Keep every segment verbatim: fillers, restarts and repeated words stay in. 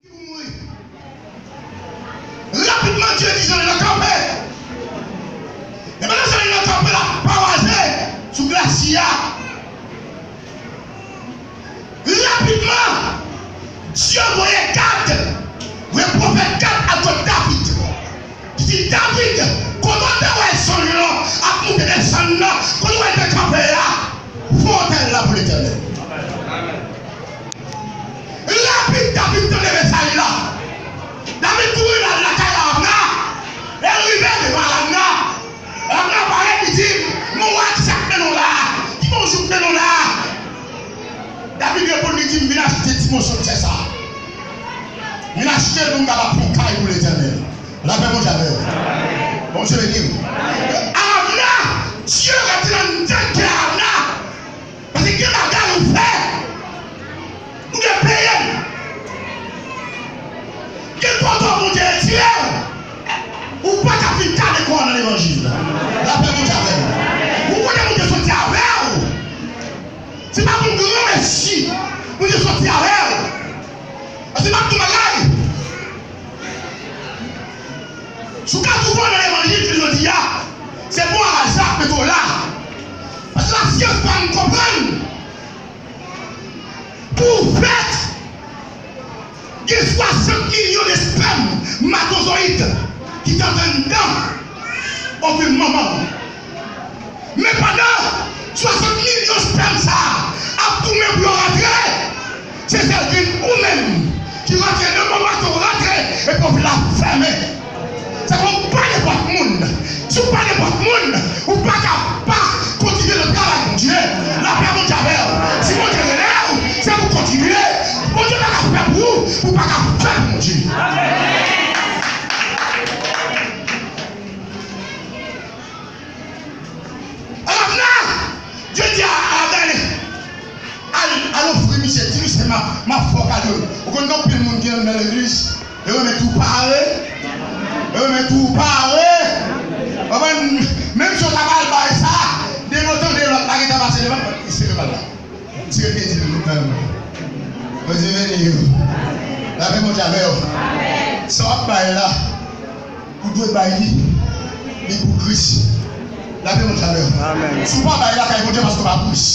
Ki pou mouri. Rapidman, Dye di Jan Lennò kanpe. E pandan Jan Lennò kanpe, l ap pavaze sou glasi a. Rapidman, Dye voye Gad, voye pwofèt Gad al kot David. Li di, David, kote w te wè zanj lan ap monte desann nan, kote w wè l te kanpe a, fè otèl la pou Letènèl. Rapid, David tande mesaj la. David kouri l al lakay Aravna. Lè l rive devan Aravna, Aravna parèt, li di, Mon wa, ki sa k mennen w la a? Ki bonjou k mennen w la a? David reponn, li di, M vin achte ti moso tè sa a. M vin achte l pou m kapab fè yon kay pou Letènèl. Lapè Bondye avè w. Bondye beni w. Aravna, Dye rete nan anndan kè Aravna. Paske gen bagay ou fè, ou dwe peye l. Gen kote Bondye retire w, ou pa ka fin kale kò w nan levanjil. Lapè Bondye avè w. Ou kote Bondye soti avè w. Se pa pou granmesi Bondye soti avè w. Paske m ap di w bagay. Si w ka twouve w nan levanjil jounen jodi a, se bon aza k mete w la. Paske lasyans pa vin konprann. Pou fèt, gen swasant milyon de spèm matozoyid ki t anndan ovil manman w. Men pandan swasant milyon spèm sa a ap goumen pou yo rantre, se sèl vin ou menm ki rantre nan moman ke w rantre epi ovil la fèmen. Se konsa, ou pa nenpòt moun. Si w pa nenpòt moun, ou pa ka pa kontinye nan travay Bondye. Lapè Bondye avè w. Si Bondye rele w, se pou w kontinye. Bondye pa ka fè pou ou, ou pa ka fè pou Bondye. Aravna, Dye di a, Aravna, al, al ofri misye, di misye, m ap, m ap fè w kado. Ou konn gen anpil moun ki anndan legliz, yo renmen tou pare, yo renmen tou pare. Ou konprann? Menm si w ta pral bay sa, demen w tande lòt la gentan pase devan, misye yo pral la. Misye yo te di l, Bondye beni w. Lapè Bondye avè w. Sa w ap bay la, ou dwe bay li, li pou Kris. Lapè Bondye avè w. Amèn. Si w pa bay lakay Bondye paske w pa Kris,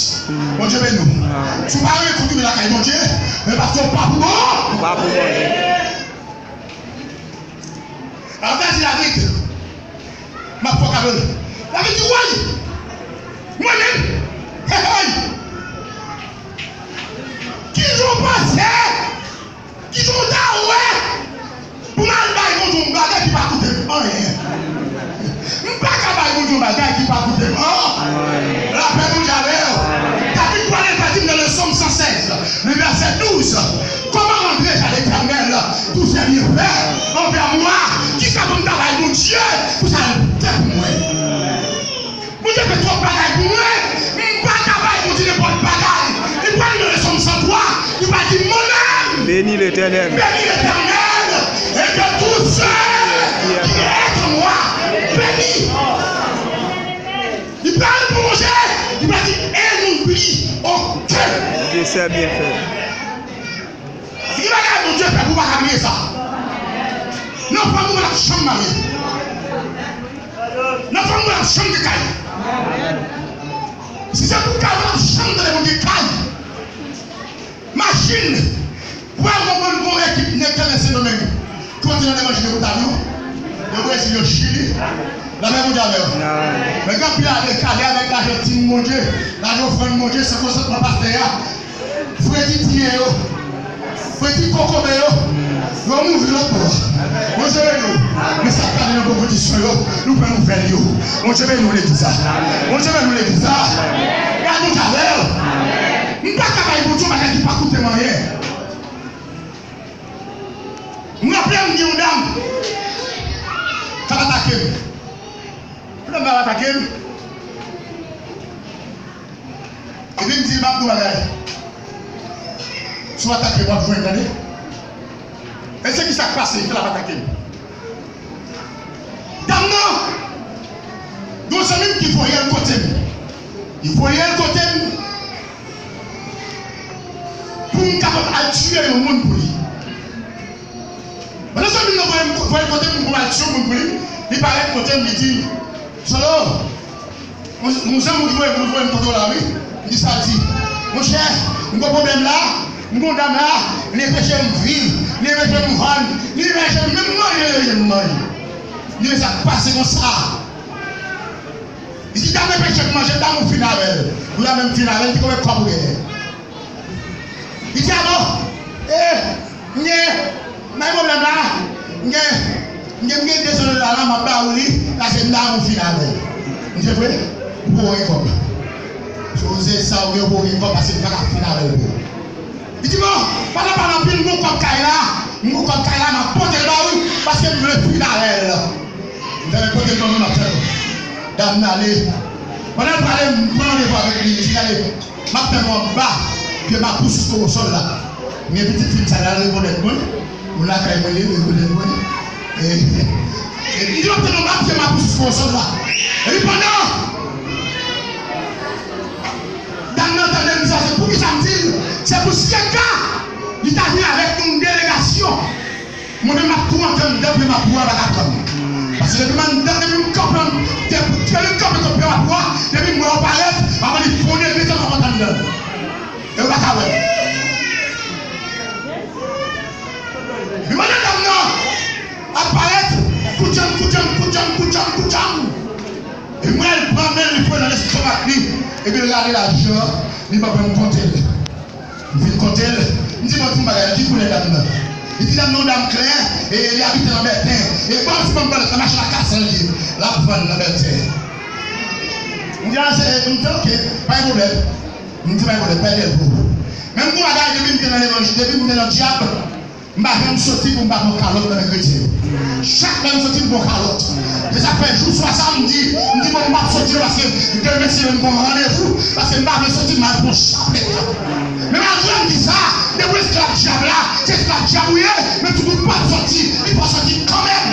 Bondye beni w. Amèn. Si w pa renmen kontribye lakay Bondye, men paske w pa pou Bon-, w pa pou Bondye. Aravna di David, m ap fè w kado l. David di, woy! Mwen menm? Hey, hey! Kijan w panse? Kijan w ta wè pou m al bay Bondye yon bagay ki pa koute m anyen? M pa ka bay Bondye yon bagay ki pa koute m anyen. Lapè Bondye avè w. David pral di m nan le Sòm san sèz, le vèsè douz, Comment rendrai-je à l'Éternel tous ses bienfaits envers moi? Kisa pou m ta bay Bondye pou sa l fè pou mwen? Bondye fè twòp bagay pou mwen. M pa ka bay Bondye nenpòt bagay. Li pral nan Sòm san twa, li pral di, Mwen menm, Bénis l'Éternel. Bénis l'Éternel, et que tout ce qui est en moi bénisse. Li pral pwolonje, li pral di, Et n'oublie aucun. De ses bienfaits. Gen bagay Bondye fè pou w pa ka bliye sa. Nan fanmi w pa t ap janm marye. Nan fanmi w pa t ap janm gen kay. Si se pou kay, w pa t ap janm tande Bondye kay. Machin. Pral gon, gon, gon ekip nèg k al nan Sendomeng ki antre nan levanjil yo pou ta nou. Yo Brezil, yo Chili. Lapè Bondye avè w. Men gen anpil ale kale avèk lajan tim Bondye, lajan ofrann Bondye, san konsantman pastè a. Fredi tiye yo. Fredi kokobe yo. Yo mouri lòt bò. Bondye beni w. Men sa k ale nan konpetisyon yo, nou pran nouvèl yo. Bondye beni w legliz la. Bondye beni w legliz la. Gade Bondye avè w. M pa ka bay Bondye yon bagay ki pa koute m anyen. M raple m gen yon dam k ap atake m. Yon dam k ap atake m. Epi m di l, m ap di w bagay. Si w atake m, w ap jwenn, tande. E se kisa k pase, l ap atake m. Dam nan, gen yon zanmi m ki voye l kote m. Li voye l kote m pou m kapab al tiye yon moun pou li. Pandan zanmi m nan voye m, voye m kote m pou m al tiye yon moun pou li, li parèt kote m, li di, Solo, yon, yon zanmi ki voye m, voye m kote w la, wi. Li di sa, li di, monchè, m gon pwoblèm la, m gon dam la, li enpeche m viv, li enpeche m vann, li enpeche m menm manje, li enpeche m manje. Li di, men sa k pase konsa? Li di, dam nan enpeche m manje, dam ou fin avè l. Ou la menm fin avè l, ki konbyen kòb ou genyen? Li di, a bon, e, m gen, m gen pwoblèm la, m gen, m gen, m gen de san dola la, m ap ba ou li, paske m ta renmen w fin avè l. M di, vre? Ou poko gen kòb. Si w se sa, ou gen, ou poko gen kòb, paske m pa ka fin avè l pou ou. Li di, bon, pandan pale anpil, m gon kòb kay la, m gon kòb kay la, m ap pote l ba ou, paske m vle fin avè l. M fè men pote l ban mwen, m ap tann ou. Dam nan ale. Pandan l prale, m pran randevou avèk li, li di, gade, m ap tann ou anba pye mapou sou kowosòl la. Men pitit fi m sa, l al rekonèt mwen. Moun lakay mwen, li rekonèt mwen. E, e, li di, m ap tann ou anba pye mapou sou kowosòl la. Epi pandan dam nan tande m di sa, se poukisa m di l, se pou si e ka li ta vin avèk yon delegasyon. Mwen menm, m ap tou antre anndan pye mapou a, pa ka pran m. Paske depi m anndan, depi m kanpe, depi, depi m kanpe kot pye mapou a, depi m wè yo parèt, m ap annik fondre, mete m ap anndan. E yo pa ka wè m. Li mande dam nan ap parèt, koudjanm, koudjanm, koudjanm, koudjanm, koudjanm. Epi mwen, l pran men l, li foure nan lestomak li, epi l rale lajan an, li ban mwen, m konte l. M fin konte l, m di, bon, di m bagay la, ki koulè dam nan? Li di, dam nan yon dam klè, e li abite nan Bèten. E bon, si bon, m pale nan machin a kat san l ye, l ap vann nan Bèten. M di, a, se, m di, ok, pa gen pwoblèm. M di, pa gen pwoblèm, pèdi l pou ou. Men m gon bagay, depi m te nan levanjil, depi m te nan dyab, m pa janm soti pou m pa pran kalòt nan men kretyen yo. Chak lè m soti, m pran kalòt. Se sa k fè jou swa sa, m di, m di, bon, m p ap soti non, paske demen se lè m gon randevou, paske m pa vle soti, m al pran chaplet. Men malgre m di sa, depi w esklav dyab la, se esklav dyab ou ye, men tout moun p ap soti, li fò soti kanmenm.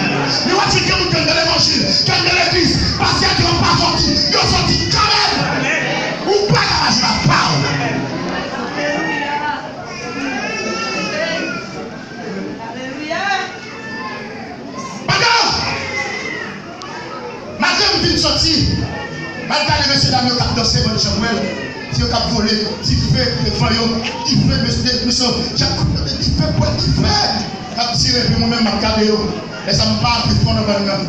Men w ap jwenn gen moun k anndan levanjil, k anndan legliz, pastè di yo pa soti, yo soti kanmenm. Ou pa ka mache pa w. Pandan, malgre m fin soti, m al gade mesye dam yo k ap danse, bann chanpwèl, fi yo k ap vole, dife devan yo, dife, mesye, mesye, jan kout dife, bwè dife, k ap tire, epi mwen menm, m ap gade yo. Lè sa, m pa antre fò nan bann nan.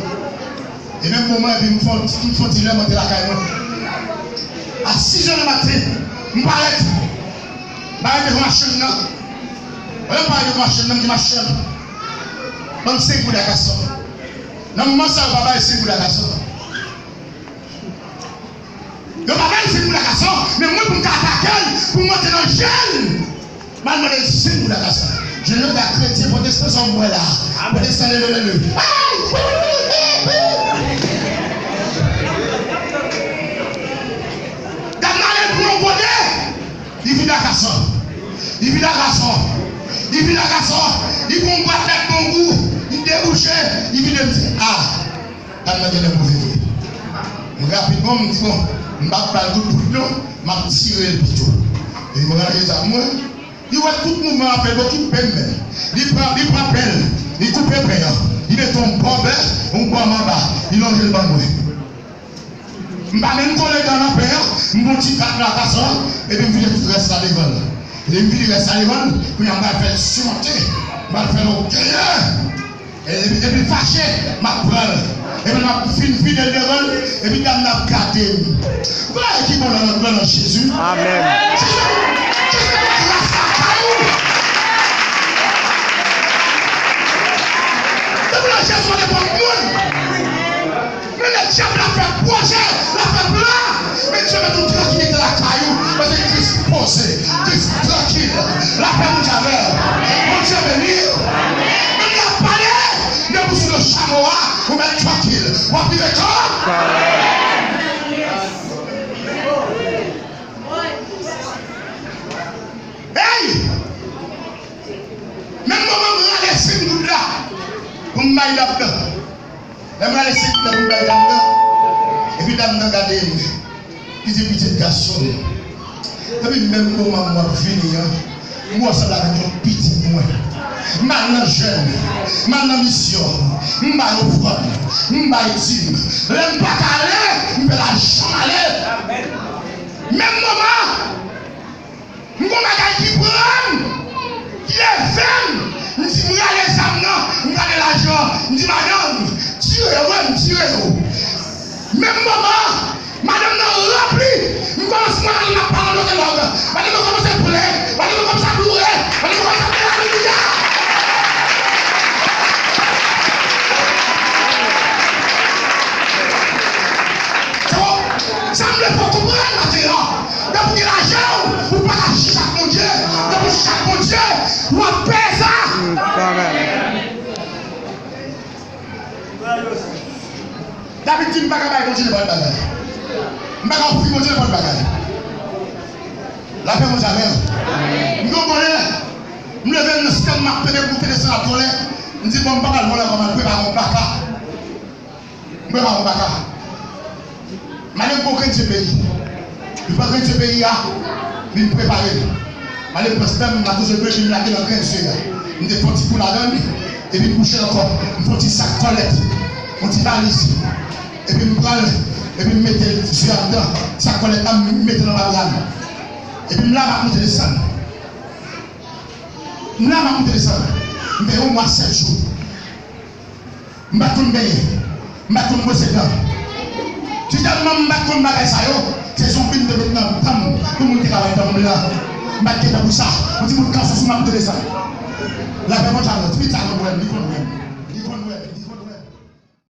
E menm moman, epi m fè yon ti, m fè yon ti lè, m antre lakay mwen. A sizè nan maten, m parèt. M parèt devan machann nan. Pandan m parèt devan machann nan, m di machann, ban m senk goud a gason. Nan moman sa, yo pa bay senk goud a gason. Yo pa bay senk goud a gason, men mwen pou m ka atake l, pou m monte nan je l. M al mande l senk goud a gason. Je leve a kretyen pwotestan sa w wè la. Pwotestan leve, leve. Dam nan ale pou yon kote. Li vide a gason. Li vide a gason. Li vide a gason. Li pran yon bwat tèt bongou. Li debouche. Li vide, m di, a. Dam nan genlè move vre. Mwen rapidman, m di, bon, m p ap ba l kout poud non, m ap tire l pito. Epi mwen ranje zam mwen, li wè tout mouvman an ap fèt, okipe m menm. Li pran, li pran pèl, li koupe pen an, li mete yon bò bè, yon bò manba, li lonje l ban mwen. M pa menm kole dan nan pen an, m pran ti kat nan gason an, epi m vide tout rès la devan l. Lè m vide rès la devan l, kounye a m pral fè l simonte, m pral fè l ògeye. Epi, epi fache, m ap pran l. Epi m ap fin vide l devan l, epi dam nan ap gade m. Vwala ki bon nan non, nan non Jezi. Amèn. Jezi, Jezi mete gras lakay ou. Depi lè Jezi mete bon moun. Men lè dyab la fè pwojè, la fè plan, men Dye mete yon trankilite lakay ou, paske Kris poze, Kris trankil. Lapè Bondye avè w. Bondye beni w. Men lè l ap pale, depi w sou do chamo a, ou mèt trankil. W ap rive kan? Hey! Menm moman m rale senk goud la pou m bay dam nan. Lè m rale senk goud la pou m bay dam nan, epi dam nan gade m, li di, pitit gason m. Epi menm moman m w ap vini an, m wè w sanble avèk yon pitit mwen. M al nan jèn, m al nan misyon, m bay ofrann, m bay dim. Lè m pa ka ale, m fè lajan m ale. Menm moman, m gon bagay ki pran m, ki leve m, m di m rale zam nan, m rale lajan, m di madanm, tire yo, m tire yo. Menm moman, madanm nan ranpli, m kòmanse wè madanm nan ap pale an lòt lang. Madanm nan kòmanse plè, madanm nan kòmanse ap loure, madanm nan kòmanse ap fè alelouya. Se bon, sa m vle fè w konprann maten an, depi w gen lajan w, ou pa ka chita ak Bondye, depi w chita ak Bondye, w ap peye sa. David di, "M pa ka bay Bondye nenpòt bagay. M pa ka ofri Bondye nenpòt bagay." Lapè Bondye avè w. M gen yon bon lè, m leve nan sitèl, m ap tande koute desann ap vole. M di, "Bon, m pa pral vole ankò, m al prepare yon baka." M prepare yon baka. M ale m pran grenn peyi. M pran grenn peyi a, m prepare l. M ale m pran sèm, m la toujou byen, m lage nan grenn sèm a. M te fè yon ti kou ladan l, epi m kouche l ankò. M fè yon ti sak kòlèt, yon ti valiz. Epi m pran l, epi m mete l sèm anndan. Sak kòlèt la, m mete l anba bra m. Epi m lave ak moute desann. M lave ak moute desann. M fè yon mwa sèt jou. M pa t konn benyen. M pa t konn bwose dan. Ti tèlman m pa t konn bagay sa yo, se zonbi m te met nan dan m pou moun te ka bay dan m blan. M pa t gen tan pou sa. Yon ti bout kanson sou m ap tande sa. Lapè Bondye avè w. Ti pitit sa konn wè m, li konn wè m.